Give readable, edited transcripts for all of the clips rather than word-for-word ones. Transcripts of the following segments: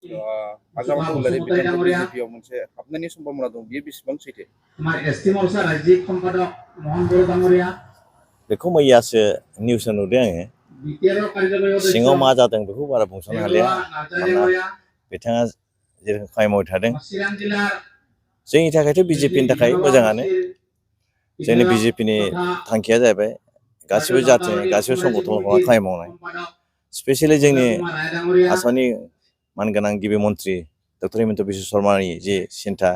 आगाम हलारि बिथांखौ बिजेपिआव मोनसे हाबनायनि सम्भावना दं बियो बेसेबां सैथो? बेखौ मैयासो निउसआव नुदों आङो। सिङाव मा जादों बेखौ बारा बुंस'नो हालिया, मानोना बिथाङा जेरोखोम खामानि मावबाय थादों जोंनि थाखायथ' बिजेपिनि थाखाय मोजाङानो। जोंनि बिजेपिनि थांखिया जाहैबाय गासिबो जाथिनि गासिबो संगठनखौ खामानि मावनाय। स्पेसियेलि जोंनि आसामनि मानगोनां गिबि मन्त्रि डक्टर हिमन्त बिश्व शर्मानि जे सिन्था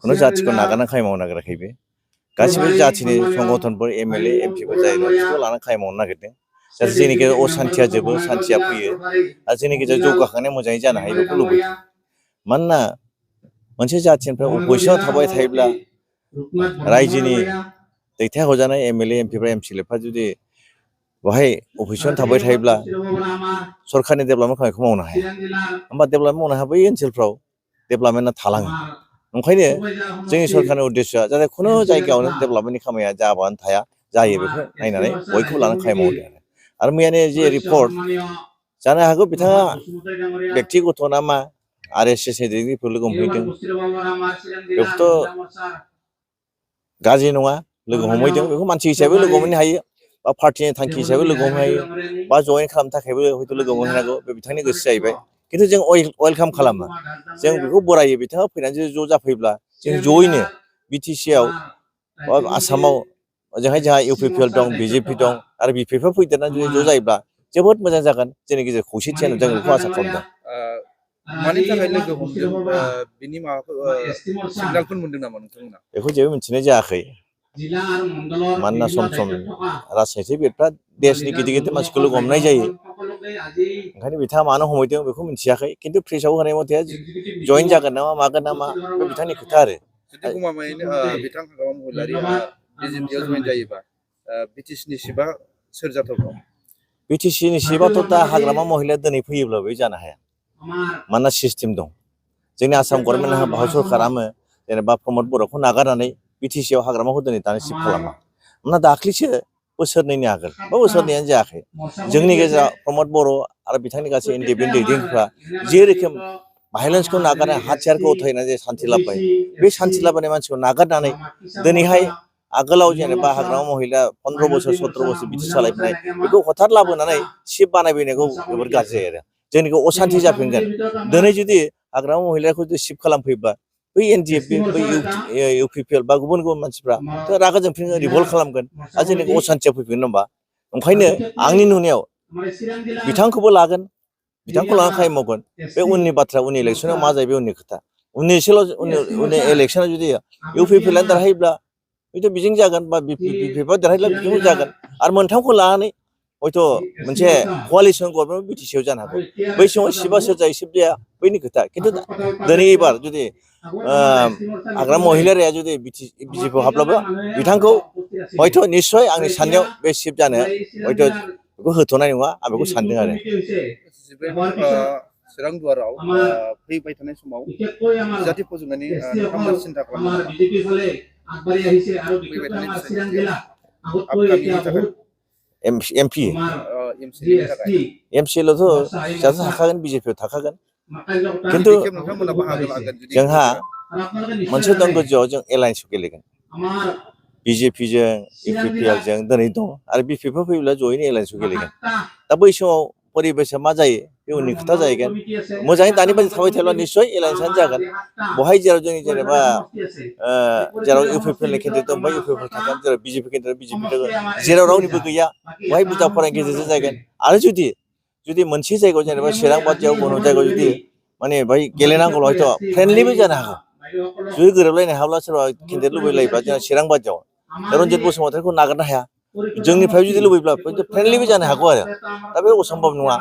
खुनु जाथिखौ नागारना खामानि मावनो नागिराखै बे। गासिबो जाथिनि संगठनफोर एमएलए एमपिफोर जाय दं बिसोरखौ लानानै खामानि मावनो नागिरदों। जाहाथे जोंनि गेजेराव असान्थिया जोबो, सान्थिया फैयो आरो जोंनि गेजेराव जौगाखांनाया मोजाङै जानो हायो बेखौ लुबैदों। मानोना मोनसे जाथिनिफ्राय अपजिसनाव थाबाय थायोब्ला रायजोनि दैथायहरजानाय एमएलए एमपिफ्रा एमसिएलएफ्रा जुदि बेवहाय अपजिसनाव थाबाय थायोब्ला सरकारनि डेभेलपमेन्ट खामानिखौ मावनो हाया। होमबा डेभेलपमेन्ट मावनो हाया बै ओनसोलफ्राव डेभेलपमेन्टआ थालाङो। ओंखायनो जोंनि सरकारनि उद्देश्यआ जाहाथे खुनु जायगायावनो डेभेलपमेन्टनि खामानिया जाबानो थाया, जायो बेखौ नायनानै बयखौबो लानानै खामानि मावदों आरो मैयानि जे रिपर्ट जानो हागौ बिथाङा बेक्तिगत ना मा आरएसएसनि दैदेनगिरिफोर लोगो हमहैदों बेखौथ' गाज्रि नङा, लोगो हमहैदों बेखौ मानसि हिसाबै लोगो हमहैनो हायो बा पार्टिनि थांखि हिसाबै लोगो हमहैनो हायो बा जइन खालामनो थाखायबो हयथ' लोगो हमहैनो हागौ, बे बिथांनि गोसो जाहैबाय। खिन्थु जों वेलकाम खालामो, जों बेखौ बरायो। बिथाङा फैनानै ज' जाफैब्ला जों जयैनो बिटिसिआव बा आसामाव ओजोंहाय जोंहा इउपिपिएल दं, बिजेपि दं आरो बिपिएफआ फैदेरनानै जुदि ज' जायोब्ला जोबोद मोजां जागोन। जोंनि गेजेराव खौसेथिया नुजागोन बेखौ आसा खालामदों। मानि थाखाय लोगो हमदों बिनि माबाफोर सिगनालफोर मोनदों नामा नोंथांमोना? बेखौ जेबो मिथिनाय जायाखै। मानोना सम सम राजनितिबिदफ्रा देशनि गिदिर गिदिर मानसिखौ लोगो हमनाय जायो, ओंखायनो बिथाङा मानो हमहैदों बेखौ मिथियाखै। खिन्थु प्रेसआव होनाय मथे जइन जागोन नामा मागोन नामा बे बिथांनि खोथा आरो। जुदि गमामायैनो बिथां हाग्रामा महिलारिआ बिजेपिआव जइन जायोबा बिटिसिनि सिटआ सोर जाथावथाव? बिटिसिनि सिटआथ' दा हाग्रामा महिलाया दिनै फैयोब्लाबो जानो हाया, मानोना सिस्टेम दं। जोंनि आसाम गभर्नमेन्ट भारत सरकाराबो जेनेबा प्रमद बर'खौ नागारनानै बिटिसिआव हाग्रामाखौ दानो शिफ्ट खालामा। मानोना दाख्लैसो बोसोरनैनि आगोल बा बोसोरनैयानो जायाखै जोंनि गेजेराव प्रमद बर' आरो बिथांनि गासै इन्डिपेन्डेन्ट दैदेनगिरिफ्रा जे रोखोम भायलेन्सखौ नागारनानै हाथियारखौ उथायनानै जे सान्थि लाबोबाय, बे सान्थि लाबोनाय मानसिखौ नागारनानै दिनैहाय आगोलाव जेनेबा हाग्रामा महिला 15 बोसोर 17 बोसोर बिटि सालायबोनाय बेखौ हथात लाबोनानै शिफ्ट बानायफैनायखौ जोबोद गाज्रि आरो। जोंनिखौ असान्थि जाफिनगोन। दिनै जुदि हाग्रामा महिलाखौ जुदि शिफ्ट खालामफैब्ला बै एनडिएफबि बै इउपिपिएल बा गुबुन गुबुन मानसिफ्रा रागा जोंफिनगोन, रिभल्ट खालामगोन आरो जोंनि असान्थिया फैफिनगोन। होनबा ओंखायनो आंनि नुनायाव बिथांखौबो लागोन, बिथांखौ लानानै खामानि मावगोन। बे उननि बाथ्रा, उननि इलेक्सनाव मा जायो बे उननि खोथा। उननि इलेक्सनाव जुदि इउपिपिएलआ देरहायोब्ला हयथ' बिजों जागोन बा बिपिएफआ देरहायोब्ला बिजोंबो जागोन आरो मोनथामखौ लानानै हयथ' मोनसे क'आलिसन गभर्नमेन्ट बिटिसिआव जानो हागौ। बै समाव सिटआ सोर जायो सिट जाया बैनि खोथा। खिन्थु दिनै एबार जुदि हाग्रामा महिलारिया जुदि बिजेपिआव हाबब्लाबो बिथांखौ हयथ' निस्सय आंनि साननायाव बे शिफ्ट जानो हयथ' बेखौ होथ'नाय नङा, आं बेखौ सानदों आरो। चिरां दुवाराव फैबाय थानाय समाव बिजाथि फोजोबनायनि नोंथांमोना सिन्था खालामदों नामा? फैबाय थानाय आपकामिंनि थाखाय एमपि एमसिनि थाखाय एमसिएलआवथ' जाहाथ थाखागोन, बिजेपिआव थाखागोन। खिन्थु बे खेब नोंथांमोना बाहागो लागोन जुदि जोंहा मोनसे दं गोजौआव जों एलायन्सआव गेलेगोन। बिजेपिजों इउपिपिएलजों दिनै दं आरो बिपिएफआ फैयोब्ला जयैनो एलायन्सआव गेलेगोन। दा बै समाव परिबेसा मा जायो बे उननि खोथा जाहैगोन। मोजाङै दानि बायदि थाबाय थायोब्ला निस्सय एलायन्सआनो जागोन। बहाय जेराव जोंनि जेनेबा जेराव इउपिपिएलनि केन्डिडेट दं बेवहाय इउपिपिएल थागोन, जेराव बिजेपि केन्डिडेट बिजेपि थागोन, जेराव रावनिबो गैया बेवहाय बुरजा फरायनायनि गेजेरजों जागोन। आरो जुदि मोनसे जायगायाव जेनेबा चिरां बादियाव गुबुन जायगायाव जुदि माने बेवहाय गेलेनांगौल' हयथ' फ्रेन्डलिबो जानो हागौ। जुदि गोरोबलायनो हायाब्ला सोरबा केन्डिडेट लुबैलायोबा जोंहा चिरां बादियाव रन्जित बसुमतारीखौ नागारनो हाया। जोंनिफ्राय जुदि लुबैब्ला फ्रेन्डलिबो जानो हागौ आरो। दा बे असम्भब नङा,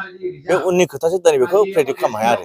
बे उननि खोथासो, दिनै बेखौ प्रेडिक्ट खालामनो हाया आरो।